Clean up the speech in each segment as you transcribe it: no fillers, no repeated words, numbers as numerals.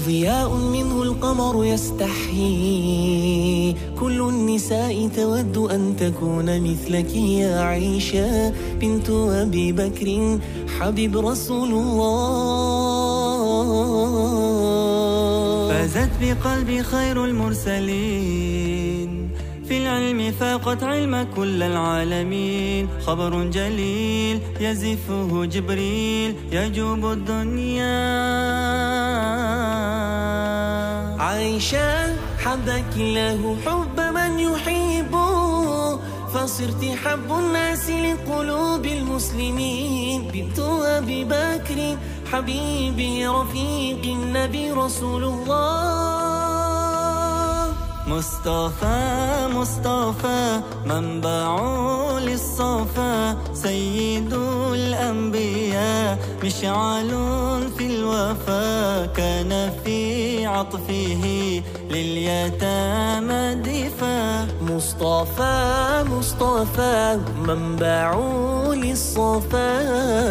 ضياء منه القمر يستحيي، كل النساء تود أن تكون مثلك يا عائشة بنت أبي بكر حبيب رسول الله. فازت بقلبي خير المرسلين، في العلم فاقت علم كل العالمين، خبر جليل يزفه جبريل يجوب الدنيا. عائشة حبك الله حب من يحبه، فصرت حب الناس لقلوب المسلمين، بنت أبي بكر حبيبي رفيق النبي رسول الله. مصطفى مصطفى منبع للصفا، سيد الأنبياء مشعل في الوفا، كان في عطفه لليتامى دفا. مصطفى مصطفى منبع للصفا،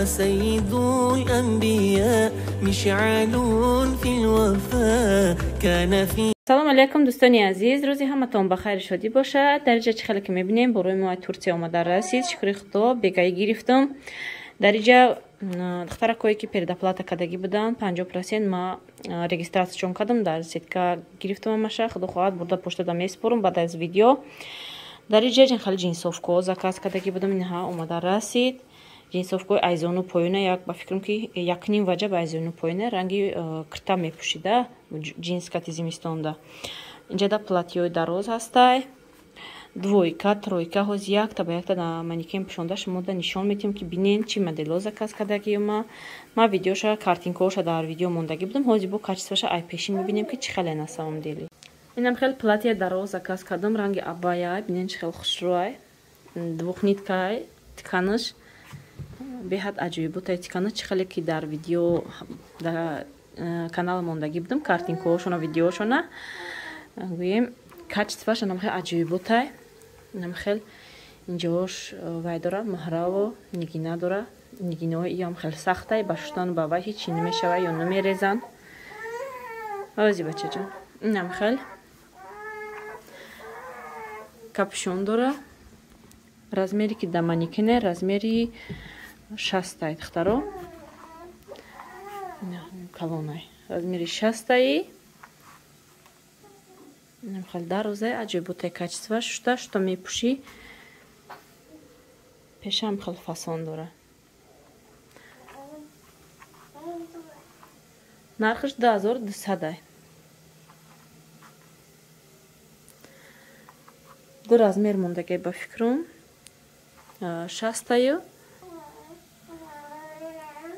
سيد الأنبياء مشعل في الوفا، كان في Салом алейкум дӯстони азиз, рӯзи ҳаматон ба хайри шодӣ бошад. Дар инҷа чӣ хеле ки мебинем, борои мо Турсия омада расид. Шукри Худо, бегаӣ гирифтам. Дар инҷа духтаракое ки предоплата кардагӣ буданд, 50% ма регистратсияшон кардам, дар сетка гирифтам ҳамаша. Худо хоҳад бурда поштада месупорам баъд аз видео. Дар инҷа хеле ҷинсовкаҳо заказ кардагӣ будам, инҳа омада расид. Ҷинсовкаҳои айзону поёна, як ба фикрам ки якним ваҷа ба айзону поёна ранги кирта мепӯшида ҷинс кати зимистонда. Инҷа платьёи дароз ҳастай, двойка, тройка, ҳоз якта ба якта на манекен пӯшонда шумода нишон метиҳем ки бинен чӣ моделҳо заказ кардагима. Ма видеоша, картинкаҳоша дар видео мондагӣ будам, ҳози бо качествоша ай пешин мебинем ки чӣ хеле на самом деле. Инам хеле платья дароз заказ кардам, ранги абая, бинен чӣ хеле хушрӯай, двухниткай, тканаш беҳад аҷоиботай ткана, чӣ хеле ки дар видео дар канал мондагӣ будам, картинкаҳошона, видеошона гӯем, качествоаш анам хел аҷоиботай. Инам хел инҷош вай дора, маҳраво нигина дора, нигинаҳои иам хел сахтай, ба шуштану ба вай ҳеҷ чи намешава ё намерезанд. Ози бачаҷон, инам хел капюшон дора, размере ки да манекене, размери 6-тай духтаро, калонай, размери 6-таи. Инам хел дарозай, аҷоиботай качества, шушта шута мепӯшӣ, пешам хел фасон дора. Нархаш 2200-ай. Ду размер мондагай ба фикрам, 6-таю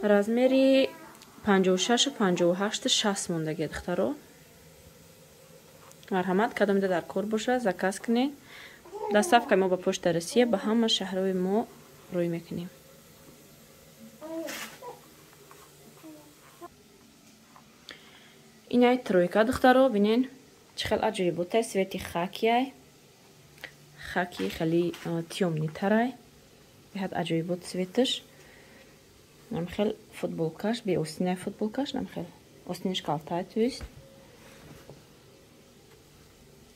размери 56, 58, 60 мондагай духтаро. Марҳамат, кадомида дар кор боша, заказ кунед. Доставкаи мо ба почта Россия ба ҳама шаҳрҳои мо рӯй мекунем. Инай тройка духтаро, бинен чӣ хел аҷоиботай, свети хакиай, хаки хеле тёмнитарай, беҳад аҷоибот светаш. Нам хел футболкаш, беостинай футболкаш, нам хел остинаш калтай, то есть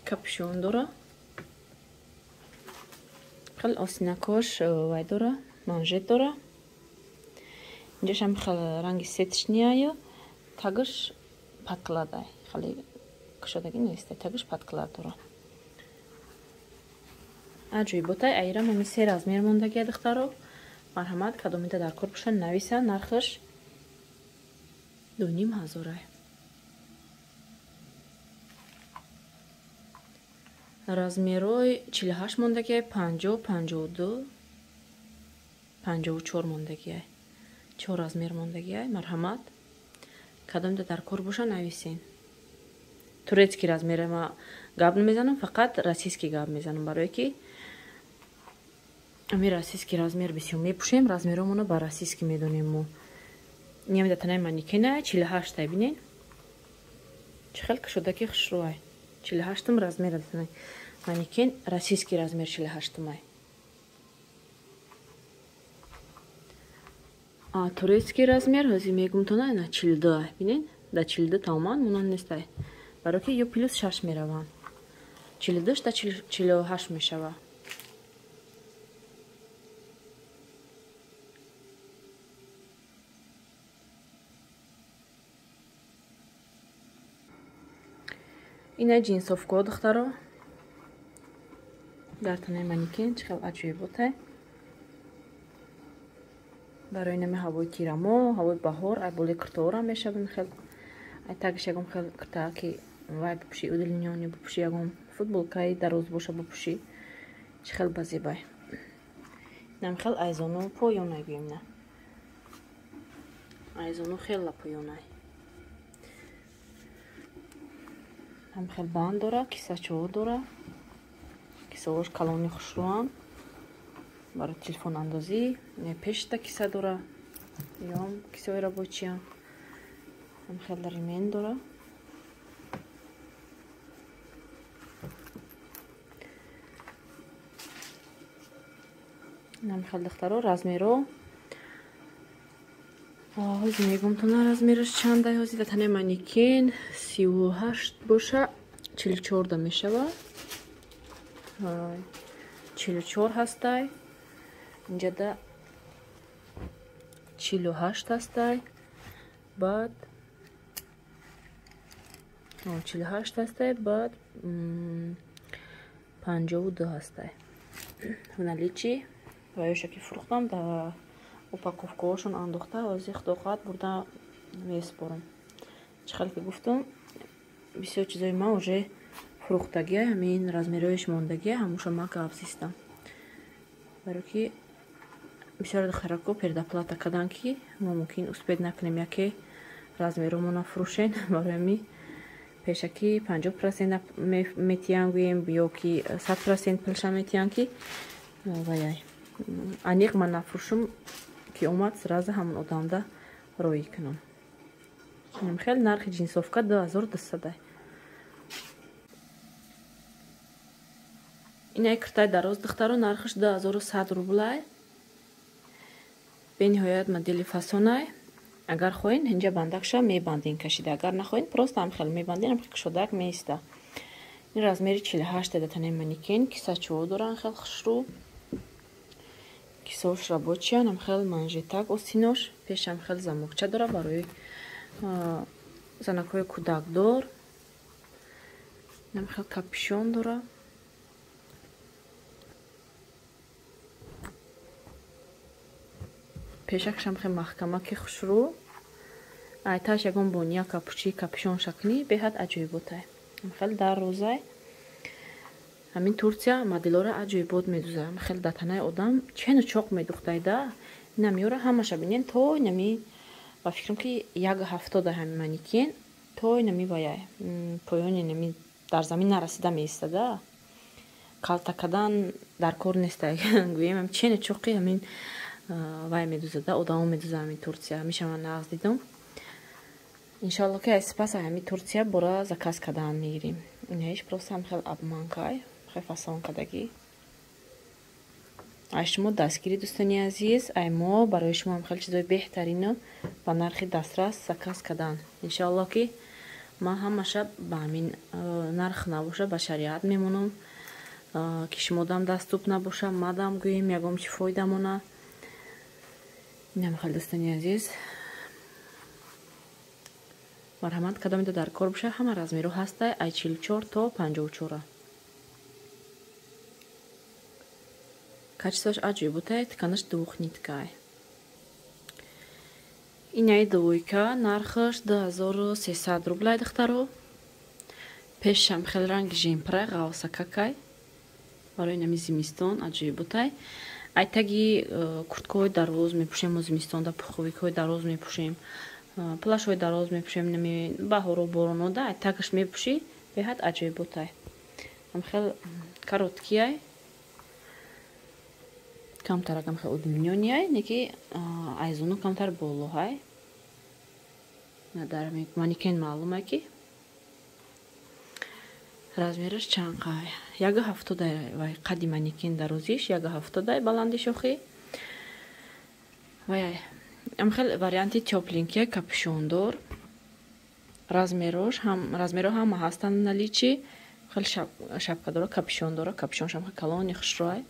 капюшон дора, хел остинакош вай дора, манжет дора. Инҷашам хел ранги сетишниаю, тагаш подкладай, хеле кушодагӣ нестай, тагаш подклад дора. Аҷоиботай, айрам ҳами се размер мондагия духтаро. Марҳамат, кадомида дар кор боша, нависа, нархаш 2500-ай. Размерҳои 48 мондагиай, 50, 52, 54 мондагиай. 4 размер мондагиай. Марҳамат, кадомида дар кор боша, нависен. Турецкий размере ма гап намезанам, фақат российский гап мезанам, барое ки ами российский размер бисёр мепӯшем, размерҳомонро ба российский медонем мо. Инам да танаи манекена 48-тай, бинен. Чӣ хел кушодаки хушрӯай. 48 размер датанаи манекен, российский размер 48-ай. А турецкий размер ҳозир мегумтона ина 42-ай. Бинед, да 42 тамоман монанд нестай. Барои ки ё плюс 6 мераванд. 42 да 48 мешава. Ина ҷинсовко духтаро. Дар танаи манекен чӣ хел аҷоиботай. Барои нами ҳавои тирамо, ҳавои баҳор, ай болои киртоора мешавем хел. Ай тагиш ягон хел киртааки вай бипӯши, удлинёни бипӯши, ягон футболкаи дароз боша бипӯши. Чӣ хел базебай. Инам хел айзону поёнай гӯем на. Айзону хела поёнай. Ҳам хел банд дора, кисачоо дора. Кисаҳош калони хушрӯанд. Барои телефонандозӣ пешта киса дора. Ём кисаҳои рабочиянд. Ҳам хел ремень дора. Инам хел духтаро размеро. Ҳозир мегумтона размераш чандай. Ҳозир да танаи манекен 38 боша, 44 да мешава. 44 ҳастай. Инҷада 48 ҳастай. Баъд 48 ҳастай, баъд 52 ҳастай. Наличи ва ёша ки фурӯхтам да упаковкаҳошон андохта, ҳозир худо хоҳад бурда месупорам. Чӣ хел ки гуфтам, бисёр чизои ман уже фурӯхтагия, ҳамин размерҳояш мондагия, ҳамуша ман гап зистам. Барои ки бисёр духтарако передоплата кардан ки мо мумкин успед накунем яке размерҳомона фурӯшен. Барои ҳамин пешакӣ 50% метиҳам гӯем ё ки 100% пулша метиҳам ки ваяй аниқ ман нафурӯшум ки омад сразу ҳамон одамда роӣ кунам. Хел нархи ҷинсовка 2200. Инаи киртаи дароз духтаро нархаш 2100 рублай. Бениҳоят модели фасонай. Агар хоҳед инҷа бандакша мебандин кашида, агар нахоҳед просто ҳам хел мебандин, ҳам кушодак меиста. Ин размери 48 да танаи манекен, кисачоо доран хел хушрӯ. Кисаош рабочиян, ҳам хел манжетак остинош, пешам хел замокча дора барои занакҳои кӯдакдор. Ҳам хел капюшон дора. Пешакшам хел маҳкамаки хушрӯ. Айташ ягон бония капучи капюшон шакни беҳад аҷоиботай. Ҳам хел дар розай. Ҳамин Турсия моделора аҷоибот медуза. Ҳам хел да танаи одам чену чоқ медухтайда. Инамиёра ҳамаша бинен то инами ба фикрам ки 1,70 ҳами манекен то инами ваяй поёни инами дар замин нарасида меистада. Калта кардан дар кор нестай. Гӯем ҳам чену чоқи ҳамин вай медузада, одамо медуза ҳамин Турсия. Ҳамеша ман нағз дидам. Иншалло ки аз сипас ҳамин Турсия бора заказ кардан мегирем. Инаиш просто ҳам хел обманкай, хел фасон кардагӣ. Ай шумо дастгирӣ дӯстони азиз, ай мо барои шумо ҳам хел чизои беҳтарино ба нархи дастрас заказ кардан. Иншалло ки ман ҳамаша ба ҳамин нарх набоша, ба шариат мемонам, ки шумо дам даступ набоша, мадам гӯем ягон чи фоида мона. Инам хел дӯстони азиз. Марҳамат, кадомида дар кор боша, ҳама размерҳо ҳастай, ай 44 то 54. Качествош аҷоиботай, тканаш двухниткай. Инаи двойка, нархаш 2300 рублай духтаро. Пешам хел ранги жемпрай, ғавсакакай. Барои нами зимистон аҷоиботай. Ай таги курткаҳои дароз мепӯшем, мо зимистонда пуховикҳои дароз мепӯшем, плашҳои дароз мепӯшем, нами баҳоро боронода ай тагаш мепӯшӣ, беҳад аҷоиботай. Ҳам хел короткияй, камтаракам хел удлинёнияй, неки айзону камтар болоҳай. Дар манекен маълумай ки Размераш чанд қай? 1,70 вай қади манекен дарозиш, 1,70 баландиш охи. Вай ам хел варианти тёпленький капюшондор. Размерош ҳам размеро ҳама ҳастанд наличии. Хел шапка дора, капюшон дора, капюшоншам хел калони хушрӯай.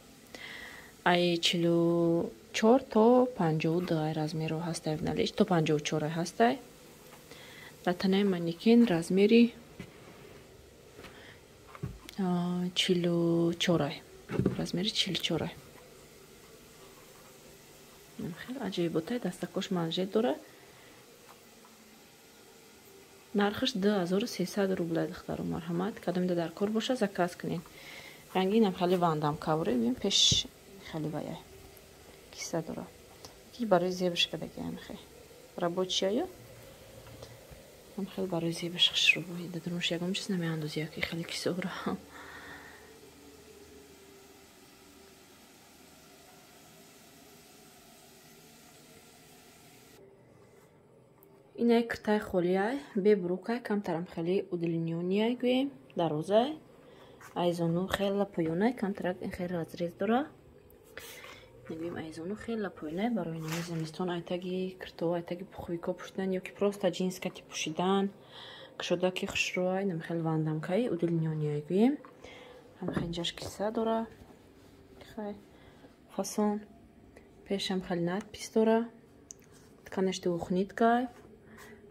Ай 44 то 52 ай размеро ҳастай в наличии, то 54 ай ҳастай. Дар танаи манекен размери 44 ай. Размери 44 ай. Хел аҷоиботай, дастакош манжет дора. Нархаш 2300 рубля, духтаро, марҳамат. Кадомида дар кор боша, заказ кунед. Рангинам хеле вандам кавре, бин пеш хеле ваяй. Киса дора. Ки барои зебш кадаги хел. Рабочияю. Ам хел барои зебш хушрӯ. Дадурмуш ягон чиз намеандози, яки хеле кисора. Инай киртаи холиай, бебрукай, камтарам хеле удлинёнияй гӯем, дарозай. Айзону хела поёнай, камтарак ин хеле разрез дора. Мегӯем айзону хела поёнай барои нами зимистон айтаги кирто, айтаги пуховико пӯшидан ё ки просто ҷинскати пӯшидан, кушодаки хушрӯай, нам хеле вандамкай, удлинёнияй гӯем. Ҳам хеле киса дора. Хай фасон. Пешам хеле надпись дора. Тканаш двухниткай.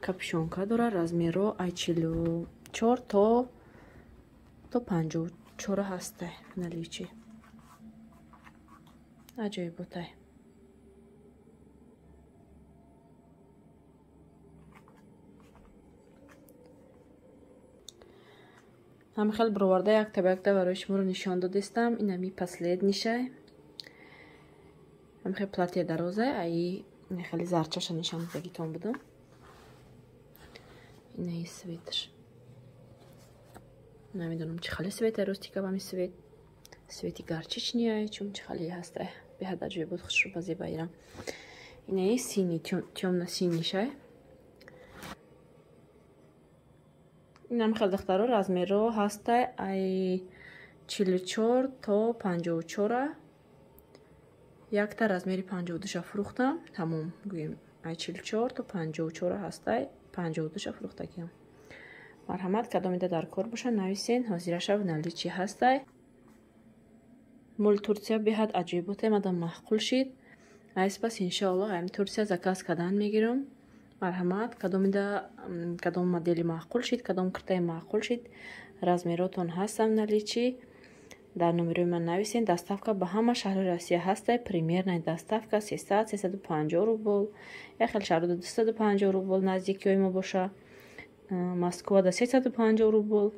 Капюшонка дора, размеро ай 44 то 54 ҳастай наличии. Аҷоиботай. Ҳам хел бироварда якта ба якта барои шуморо нишон додистам. Инами последнишай. Ҳам хел платье дарозай, ай хеле зарчаша нишон додагитон будам. Инаи светр. Намедонам чӣ хеле свет ростика ба ми свет. Свети гарчичниай, чун чӣ хеле ҳастай. Беҳад аҷоиб буд, хушрӯ ба зебаирам. Инаи синий, тёмно-синишай. Инам хел духтаро размеро ҳастай ай 44 то 54. Якта размери 52-ша фурӯхтам. Тамом гӯем ай 44 то 54 ҳастай. 52-ша фурӯхтагиам. Марҳамат, кадомида дар кор боша, нависен, ҳозираша в наличии ҳастай. Моли Турсия беҳад аҷоиботай, мадам маъқул шид. Айспас иншоаллоҳ ам Турсия заказ кардан мегирам. Марҳамат, кадомида кадом модели маъқул шид, кадом киртаи маъқул шид, размеротон ҳастам наличии. Дар номерои ман нависен. Доставка ба ҳама шаҳрҳои Россия ҳастай. Примерная доставка 300-350 рубл. Як хел шаҳрҳо 250 рубл наздикиҳои мо боша. Москва да 350 рубл.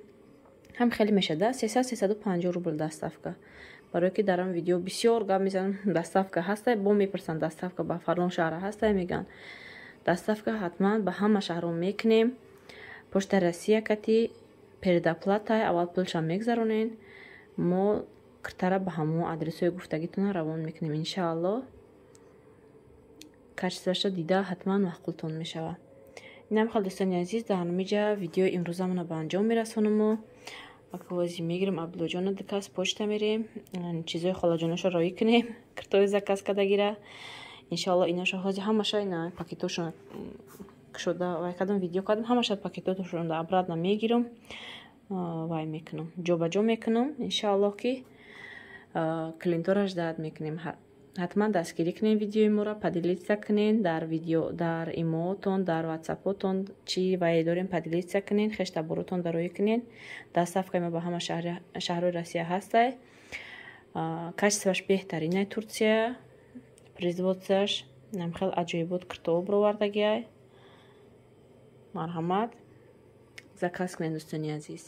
Ҳам хеле мешада 300-350 рубл доставка. Барои ки дар ин видео бисёр гап мезанам, доставка ҳастай, бо мепурсанд доставка ба фалон шаҳр ҳастай, мегӯянд. Доставка ҳатман ба ҳама шаҳрҳо мекунем. Почта Россия кати предоплата, аввал пулша мегзаронен. Мо киртара ба ҳамон адресҳои гуфтагитона равон мекунем иншааллоҳ. Качестваша дида ҳатман маъқултон мешавад. Инам хел дӯстони азиз, дар ҳаминҷа видеои имрӯзамона ба анҷом мерасонаму. Аквози мегирем Абдуллоҷона дикас почта мерем, чизои холаҷонашо роӣ кунем, киртои заказ кардагира. Иншааллоҳ инаша ҳозир ҳамаша ина пакетошон кушода вай кардам, видео кардам, ҳамаша пакетотошон обратно мегирам. Вай мекунам, ҷобаҷо мекунам. Иншааллоҳ ки клиентора ждат мекунем. Ҳатман дастгирӣ кунем видеои моро, поделиться кунен дар видео, дар имоотон, дар ватсапотон, чӣ вай дорем поделиться кунен, хештаборотон дароӣ кунен. Доставкаи мо ба ҳама шаҳрҳои Россия ҳастай. Качестваш беҳтаринай Турсия, производствоаш нам хел аҷоибот киртоо бировардагиай. Марҳамат, заказ кунед дӯстони азиз.